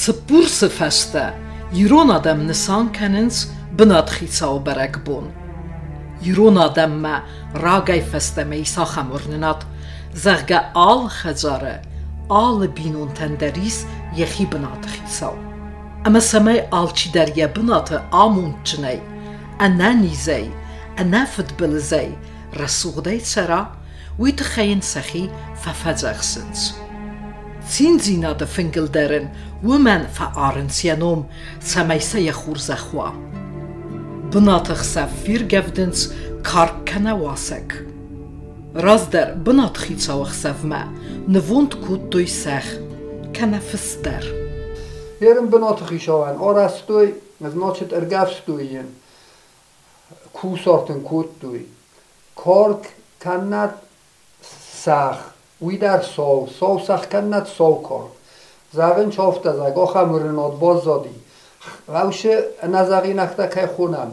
Цыппурсы фӕстӕ ирон адӕм нысан кӕнынц Бынатхицауы бӕрӕгбон. Ирон адӕммӕ рагӕй фӕстӕмӕ ис ахӕм уырнынад, зӕгъгӕ, алы хӕдзары, алы бинонтӕн дӕр ис йӕхи бынаты хицау. Ӕмӕ цӕмӕй алчидӕр йӕ бынаты амондджынӕй, ӕнӕнизӕй, ӕнӕфыдбылызӕй, рӕсугъдӕй цӕра, уый тыххӕй йын сӕхи фӕфӕдзӕхсынц. Циндзинады фынгыл дӕр ын уымӕн фӕарынц йӕ ном, цӕмӕй сӕ йӕ хурзӕхх уа. Бынаты хсӕв фергӕвдынц карк кӕнӕ уасӕг. Раздӕр бынатхицауы хсӕвмӕ нывонд кодтой сӕгъ кӕнӕ фыс дӕр. Ерын бынаты хицауӕн арӕзтой, значит, ӕргӕвстой йын, кусарт ын кодтой. Карк кӕнӕ сӕгъ, уый дӕр сау, сау сӕгъ кӕнӕ сау карк. Зӕгъын афтӕ зӕгъ, ахӕм уырнынад баззади. Хъӕусы ӕнӕзӕгъинӕгтӕ кӕй хонӕм,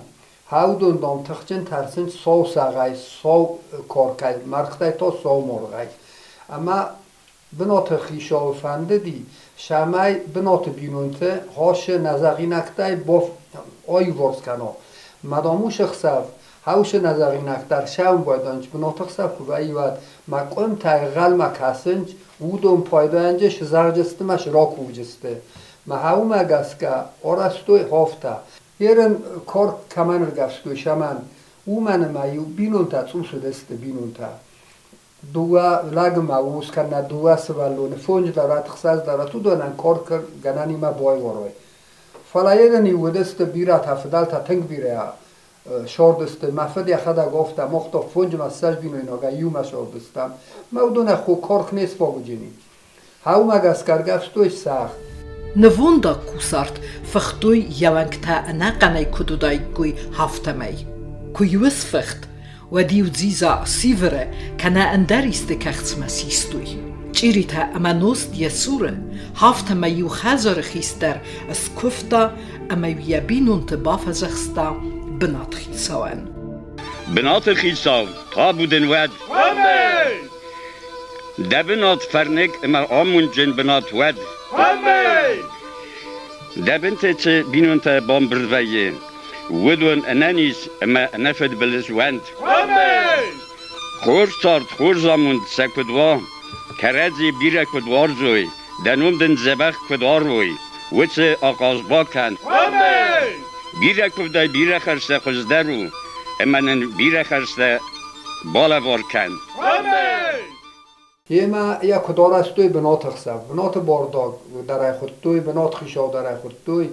хӕудон, дам, тыхджын тӕрсынц сау сӕгъӕй, сау каркӕй, мӕргътӕй та сау маргъӕй. Ӕмӕ бынаты хицауы фӕндыди, цӕмӕй бынаты бинонты хӕсы нӕзӕгъинӕгтӕй аиуварс кӕна. Мадам усы хсӕв хӕусы нӕзӕгъинӕгтӕ ӕрсӕумбайданч бынаты хсӕв куы вӕййы, уӕд мӕ къуымтӕ ӕнхъӕлмӕ кӕсынц, уыдон пайдайӕнджы сзӕгъджысты мӕ сракувджысты. Мӕ уымӕ гӕсгӕ арӕзтой афтӕ. Ерын карк кӕмӕн ӕргӕвстой, сӕмӕн, уымӕн ӕмӕ-иу бинонтӕ цъус уыдысты, бинонтӕ. Дыууӕ лӕгы ма ус кӕнӕ дыууӕ сывӕллоны, фондз дӕр, ӕхсӕз дӕр, уыдонӕн карк гӕнӕнимӕ байуарой. Фӕлӕ ерын-иу уыдысты бирӕтӕ, фыдӕлтӕ тынг бирӕ сордысты. Мӕ фыд йӕхӕдӕг афтӕ, мах та фонджымӕ ссӕдз бинойнагӕй иумӕ сордыстӕм. Мӕ уыдонӕй хо карк не сфагуыджыни. Хъӕумӕ гӕсгӕ ӕргӕвстой сӕгъ. Нывондаг кусарт фыхтой йӕ уӕнгтӕ ӕнӕхъӕнӕй куыд уыдаиккой, афтӕмӕй. Куы-иу ысфыхт, уӕд-иу дзидза сивыры кӕнӕ ӕндӕр исты кӕхцмӕ систой. Чъиритӕ ӕмӕ нозт йӕ цуры, афтӕмӕй-иу хӕдзары хистӕр скуывта ӕмӕ-иу йӕ бинонты бафӕдзӕхста бынатхицауӕн. Бынаты хицау, табу дын уӕд! Аминь! Дӕ бынат фӕрныг ӕмӕ амондджын бынат уӕд! Аминь! Дӕ бынты цы бинонтӕ бамбырд вӕййы, уыдон ӕнӕниз ӕмӕ ӕнӕфыдбылыз уӕнт! Аминь! Хорз цард, хорз амонд сӕ куыд уа, кӕрӕдзи бирӕ куыд уарзой, дӕ ном дын дзӕбӕх куыд арой, уыцы ахъаз бакӕн! Аминь! Бирӕ куывдӕй бирӕ хӕрзтӕ хуыздӕр у, ӕмӕ нын бирӕ хӕрзтӕ балӕвар кӕн. Емӕ йӕ куыд арӕзтой бынаты хсӕв? Бынаты бардаг дӕр ӕй хуыдтой, бынатхицау дӕр ӕй хуыдтой.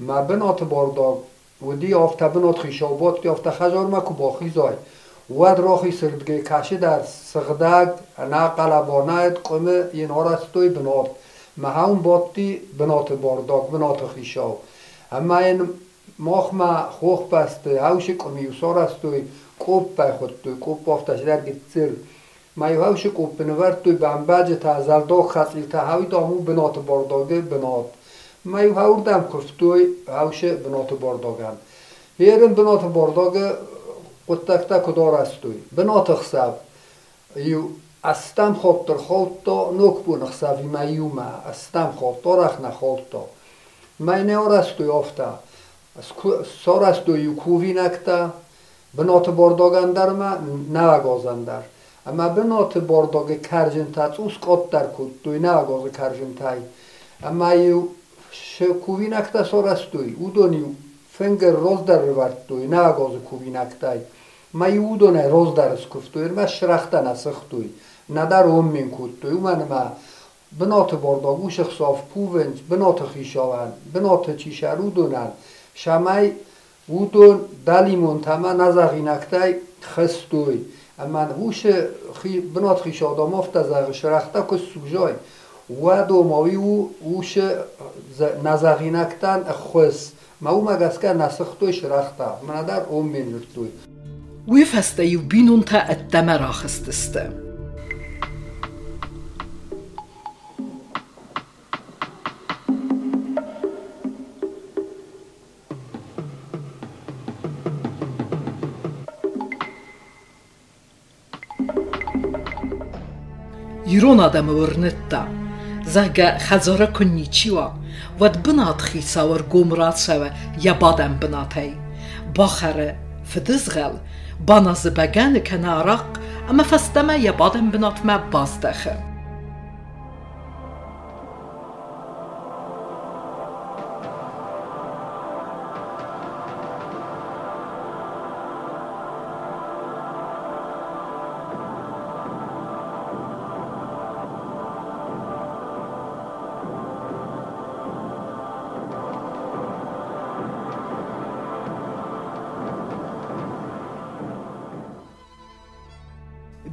Мӕ бынаты бардаг уыди афтӕ бынатхицау бадти, афтӕ хӕдзармӕ куы бахизай, уӕд рахисырдыгӕй кӕцыдӕр сыгъдӕг, ӕнӕхъӕлӕбанӕй къуымы йын арӕзтой бынат. Мӕ уым бадти бынаты бардаг, бынаты хицау. Ӕмӕ йын махмӕ хохбӕсты хӕусы къуым-иу сарӕзтой, къоппӕй хуыдтой, къопп афтӕ цыдӕр гыццыл. Ма-иу хӕусы къоппы нывӕрдтой бӕмбӕджытӕ, зӕлдаг хӕцъилтӕ, хӕуи дам у бынаты бардагы бынат. Ма-иу хӕуырдӕм куывтой хӕусы бынаты бардагӕн. Ерын бынаты бардагы хъуыддӕгтӕ куыд арӕзтой? Бынаты хсӕв иу ӕстӕм хатт ӕрхаудта ногбоны хсӕвимӕ иумӕ, ӕстӕм хатт арӕх нӕ хаудта. Мӕнӕ арӕзтой афтӕ. Сарӕзтой-иу кувинӕгтӕ, бынаты бардагӕн дӕр ӕмӕ нӕуӕгазӕн дӕр. Ӕмӕ бынаты бардагы кӕрдзынтӕ цъус къаддӕр кодтой нӕуӕгазы кӕрдзынтӕй. Ӕмӕ-иу цы кувинӕгтӕ сарӕзтой, уыдон-иу фынгыл раздӕр ӕрывӕрдтой нӕуӕгазы кувинӕгтӕй. Ӕмӕ-иу уыдонӕй раздӕр скуывтой, ӕрмӕст сырӕхтӕ нӕ сыгътой, нӕдӕр оммен кодтой, уымӕн ӕмӕ бынаты бардаг уыцы хсӕв кувынц бынаты хицауӕн, бынаты чи сӕр, уыдонӕн, цӕмӕй уыдон дӕлимонтӕ ӕмӕ нӕзӕгъинӕгтӕй хызтой. Ӕмӕ уыцы бынат хицау дам афтӕ зӕгъы, сырӕхтӕ куы ссузай, уӕд ома уый у уыцы нӕзӕгъинӕгтӕн ӕххуыс. Мӕ уымӕ гӕсгӕ нӕ сыгътой сырӕхтӕ, мӕнӕ дӕр оммен дзырдтой. Уый фӕстӕ-иу бинонтӕ ӕддӕмӕ рахызтысты. Ирон адӕмы уырныдта, зӕгъгӕ, хӕдзары куы ничи уа, уӕд бынатыхицау ӕргом рацӕуы йӕ бадӕн бынатӕй, бахӕры фыдызгъӕл, баназы бӕгӕны кӕнӕ арахъхъ ӕмӕ фӕстӕмӕ йӕ бадӕн бынатмӕ баздӕхы.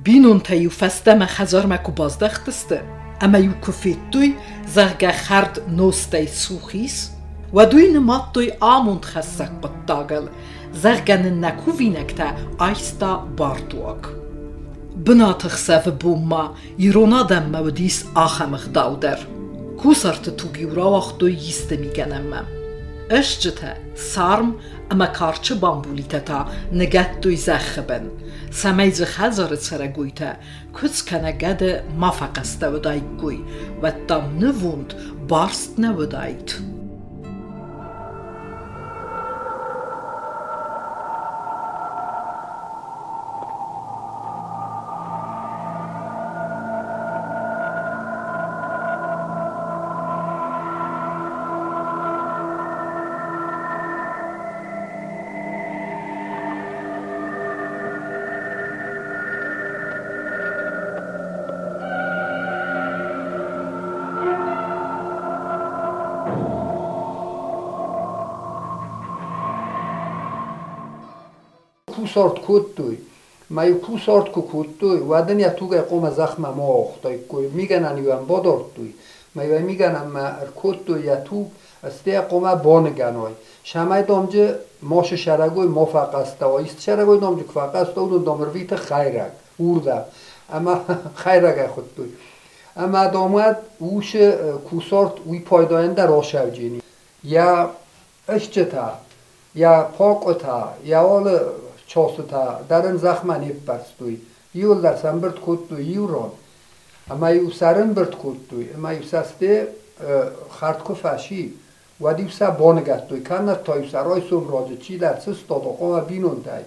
Бинонтӕ-иу фӕстӕмӕ хӕдзармӕ куы баздӕхтысты ӕмӕ-иу куы федтой, зӕгъгӕ, хӕрд нозтӕй цух ис, уӕд уый нымадтой амондхӕссӕг хъуыддагыл, зӕгъгӕ нын нӕ кувинӕгтӕ айста бардуаг. Бынаты хсӕвы бон ма ирон адӕммӕ уыдис ахӕм ӕгъдау дӕр. Кусарты туг-иу рауагътой исты мигӕнӕнмӕ. Ӕсджытӕ, царм ӕмӕ карчы бамбулитӕ та ныгӕдтой зӕххы бын, цӕмӕй дзы хӕдзары цӕрӕгойтӕ куыдз кӕнӕ гӕды ма фӕхъӕстӕ уыдаиккой, уӕд, дам, нывонд барст нӕ уыдаид. Кусарт кодтой. Ма-иу кусарт куы кодтой, уӕд ын йӕ тугӕй хъуамӕ зӕхмӕ ма ауагътаиккой. Мигӕнӕн-иу ӕм бадардтой, ма-иу ӕй мигӕнӕнмӕ ӕркодтой йӕ туг, стӕй хъуамӕ баныгӕной. Цӕмӕй домджы машы сӕрӕгой ма фӕхъӕстӕ уа. Исты сӕрӕгой домджы куы фӕхъӕстӕ, уыдон дам ӕрвиты хӕйрӕг, уырдӕм. Ӕмӕ хӕйрӕгӕй хуыдтой. Ӕмӕ дам уӕд усы кусарт уый пайдайӕн дӕр асӕвджени. Йӕ ӕстджытӕ, йӕ пакъуытӕ, йӕ алы чосытӕ дӕр ын зӕхмӕ не ппӕрстой. Иуылдӕр сӕ ӕмбырд кодтой иу ран. Ӕмӕ-иу сӕ ӕрӕмбырд кодтой, ӕмӕ-иу сӕ сте хӕрд куы фӕци, уӕд-иу сӕ баныгӕдтой, кӕннӕд та-иу сӕ райсом раджы чидӕр сыстад хъуамӕ бинонтӕй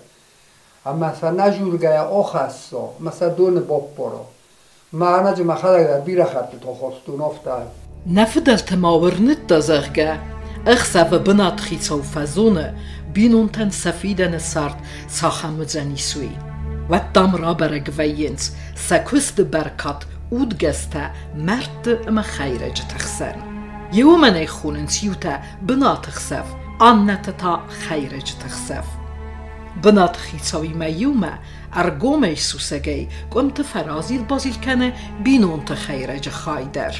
ӕмӕ сӕ нӕ жургӕйӕ ахӕсса ӕмӕ сӕ доны баппара. Мӕнӕджы мӕхӕдӕг дӕр бирӕ хӕттыты ахастон афтӕ. Нӕ фыдӕлтӕ ма уырныдта, зӕгъгӕ, ӕхсӕвы бынатхицау фӕзоны, бинонтӕн сӕ фидӕны цард цахӕм уыдзӕнис, уый. Уӕд, дам, рабӕрӕг вӕййынц сӕ куысты бӕркад удгӕстӕ мӕрдты ӕмӕ хӕйрӕджыты хсӕн. Уымӕн ӕй хонынц иутӕ бынаты хсӕв, аннӕтӕ та хӕйрӕджыты хсӕв. Бынаты хицауимӕ иумӕ ӕргомӕй сусӕгӕй къуымты фӕразил-базил кӕны бинонты хӕйрӕджы хай дӕр.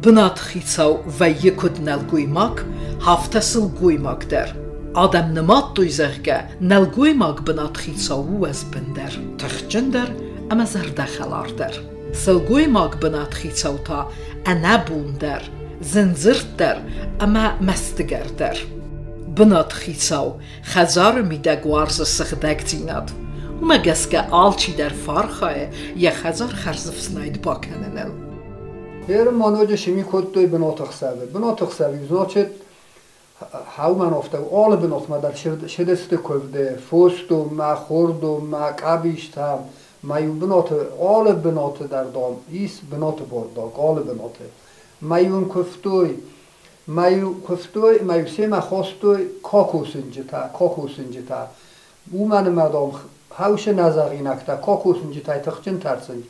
Бынатыхицау вӕййы куыд нӕлгоймаг, афтӕ сылгоймаг дӕр. Адӕм нымадтой, зӕгъгӕ, нӕлгоймаг бынатхицау у уӕзбындӕр, тыхджындӕр ӕмӕ зӕрдӕхӕлардӕр. Сылгоймаг бынатхицау та ӕнӕбондӕр, зындзырддӕр ӕмӕ мӕстыгӕрдӕр. Бынатхицау хӕдзары мидӕг уарзы сыгъдӕгдзинад. Уымӕ гӕсгӕ алчидӕр фӕархайы йӕ хӕдзар хӕрзӕфснайд бакӕныныл. Ерын ма ноджы сми кодтой бынатыхсӕвы. Бынатыхсӕвы, значит, хаумӕн афтӕ алы бынатмӕ дӕр цыдысты куывды, фосдонмӕ, хордонмӕ, къӕбистӕм. Ма иу бынаты, алы бынаты дӕр, дам, ис бынаты бардаг, алы бынаты. Ма-иу ын куывтой, ма-иу куывтой, ма-иу семӕ хастой кокосынджытӕ, кокосынджытӕ. Уымӕн ӕмӕ, дам, хӕусы нӕзӕгъинӕгтӕ кокосынджытӕй тыхджын тӕрсынц.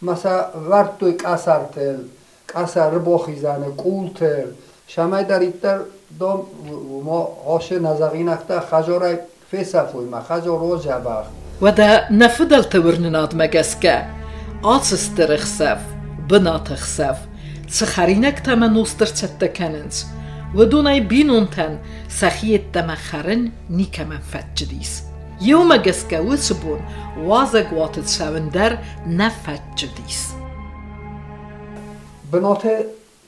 Ма сӕ вӕрдтой къӕсӕртыл, къӕсӕры бахизӕны, къултыл. Цӕмӕйдӕриддӕр, дам, уымӕ ацы нӕзӕгъинӕгтӕ хӕдзарӕй фесӕфой, мӕ хӕдзар у дзӕбӕх. Уӕдӕ нӕ фыдӕлты уырнынадмӕ гӕсгӕ, ацы стыр ӕхсӕв, бынаты хсӕв, Цы хӕринӕгтӕ ӕмӕ нозт ӕрцӕттӕ кӕнынц, уыдонӕй бинонтӕн сӕхи йеддӕмӕ хӕрын никӕмӕн фӕтчыдис. Еумӕ гӕсгӕ уыцы бон уазӕгуаты цӕуын дӕр нӕ фӕтчыдис. Бынаты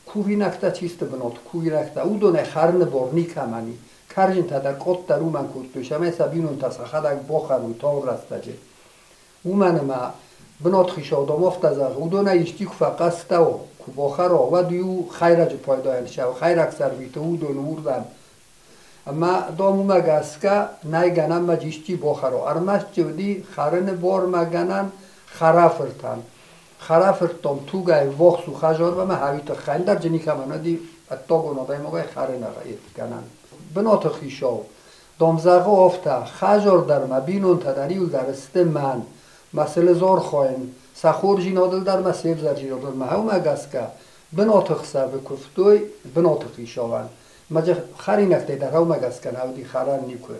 кувинӕгтӕ чи сты бынаты кувинӕгтӕ, уыдонӕй хӕрыны бар никӕмӕн и. Кӕрджынтӕ дӕр къаддӕр уымӕн кодтой, цӕмӕй сӕ бинонтӕ сӕхӕдӕг бахӕрой тагъд рӕстӕджы. Уымӕн ӕмӕ бынатхицау дам афтӕ зӕгъы, уыдонӕй исчи куы фӕхъӕстӕ уа, куы бахӕра, уӕд иу хӕйрӕджы пайдайӕн ссӕуы, хӕйрӕг сӕрвиты уыдоны уырдӕм. Ӕмӕ, дам, уымӕ гӕсгӕ нӕй гӕнӕн мӕ исчи бахӕра. Ӕрмӕст чи уыди хӕрыны бармӕ гӕнӕн хӕрӕфыртӕн. Хӕрӕфырт, дам, тугӕй ввахс у хӕдзармӕ ӕмӕ хӕуи тыххӕй, ӕндӕр дзы никӕмӕн уыди ӕддагон адӕймагӕй хӕрыны гӕнӕн. Бынаты хицау, дам, зӕгъы афтӕ, хӕдзар дӕр мӕ бинонтӕ дӕр иуылдӕр сты мӕн. Мӕ сылызор хойын, сӕ хорздзинадыл дӕр мӕ се взӕрдзинадыл мӕ уымӕ гӕсгӕ бынаты хсӕвы куывтой бынаты хицауӕн. Мӕ хӕринӕгтӕй дӕр уымӕ гӕсгӕ нӕ уыди хӕрӕн никуы.